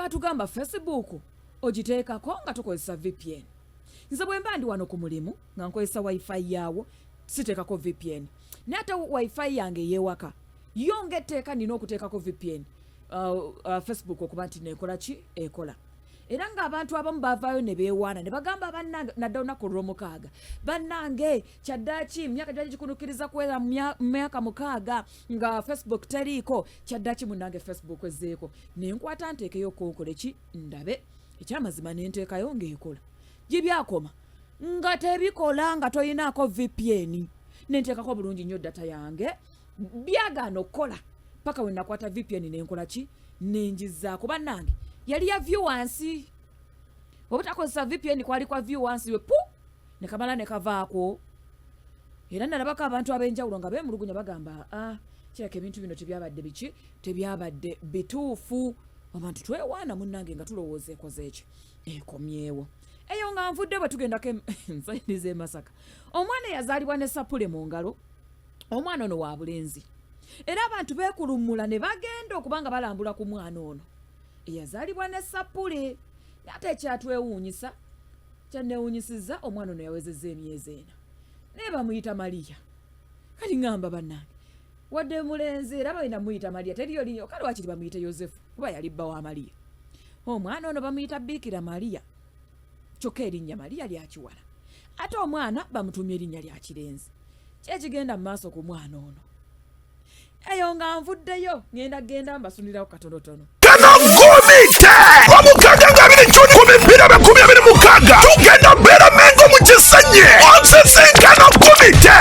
Batugamba Facebook ogiteekako nga tukozesa VPN. Nze bwe mba ndi wano ku mulimu nga nkozesa wifi yaawo, siteekako VPN, naye ate wifi yange ey'ewaka yo ngaetteeka nina okuteekako VPN, Facebook okuba nti nekola ki, ekola. Era ng'abantu abamu bavaayo ne beewaana ne bagamba, "Bannange," nadda olunaku olw'omukaaga, "Bannange, kyaddaaki myaka gyali gikunukiriza kuwera mu myaka 6 nga Facebook teriiko. Kyaddaaki munnange Facebook ezzeeko." Nenkwata nteekeyo konkole ki, ndabe ekyamazima, nenteekayo ng'ekola. Gibyakoma nga tebikola nga toyinaako VPN. Nenteekako bulungi nnyo data yange, byagaana okukola paka we nakwata VPN nenkola ki, nenjizaako. Bannange, yali ya view wansi, obutakozesa VPN kwali kwa view wansi we pu nekamala nekavaako. Era nalabako abantu ab'enjawulo nga beemulugunya, bagamba, "Ah, kiraka ebintu bino tebyabadde biki, tebyabadde bituufu." Abantu twewaana munnange nga tulowooza ekoze eki, ekomyewo. Eyo nga nvudde, bwe tugendako ensayini z'e Masaka, omwana eyazaalibwa ne sapule mu ngalo. Omwana ono wa bulenzi, era abantu beekulumula ne bagenda okuba nga balambula ku mwana ono eyazaalibwa ne sapule. Ate ekyatwewuunyisa, kyanneewuunyisizza, omwana ono yawezezza emyezi 4, naye bamuyita Mariya. Kati ŋŋamba, bannange, wadde mulenzi era balina muyita Mariya, teriyo linyo kale wakiri bamuyite Yosefu, kuba yali bba wa Mariya. Omwana ono bamuyita Biikira Mariya, kyokka erinnya Mariya lyakiwala, ate omwana bamutumya erinnya lya kirenzi. Kyekigenda mu maaso ku mwana ono? Eyo nga nvuddeyo, ŋŋenda genda mbasunirako katonotono. Gomite omukaaga nga 2 Juni ku mipiira 2026, tugenda beera Mengo mu Kisenyi, onsisinkano Gomite.